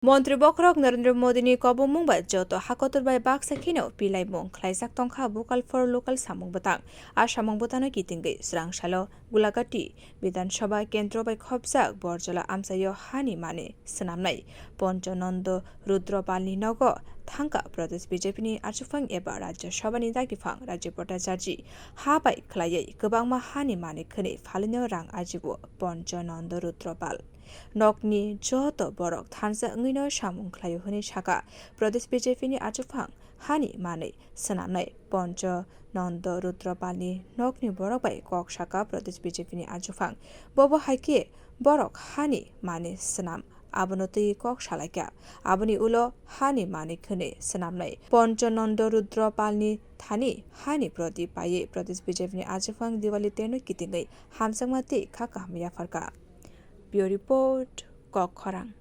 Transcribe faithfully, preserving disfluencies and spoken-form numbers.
Montri bokhorok Narendra Modini kobongmung bai joto hakotor bai baksa kheno pilaimung khlaijak tongkha Vocal for Local samung bwtang. A samung bwtangno kitingwi swrang salo Gulagati Bidhan Sabha kendro bai khopjak Borjola amchaio hani mani swnamnai Poncho Nondo Rudra Palni nogo thangkha Pradesh B J P ni achukphang eba Rajya Sabha ni dagiphan Rajib Bhattacharjee. Ha bai khlaiwi kwbangma hani mani khwnwi phalino rang ajibo Poncho Nondo Rudra Pal. Nokni joto borok thansa wngwino samung khlaio hwnwi sakha Pradesh B J P ni achukphang hani manwi swnamnai Poncho Nondo Rudra Palni nokni borok bai kok sakha Pradesh B J P ni achukphang. Bobo hai khe borok hani mani swnam abono twi kok salaikha. Aboni ulo hani mani khwnwi swnamnai Poncho Nondo Rudra Palni thani hani prodip paiwi Pradesh B J P ni achukphang Diwali teno kitingwi hamjakma tei kha kaham yapharkha. Bureau Report, Kok Khorang.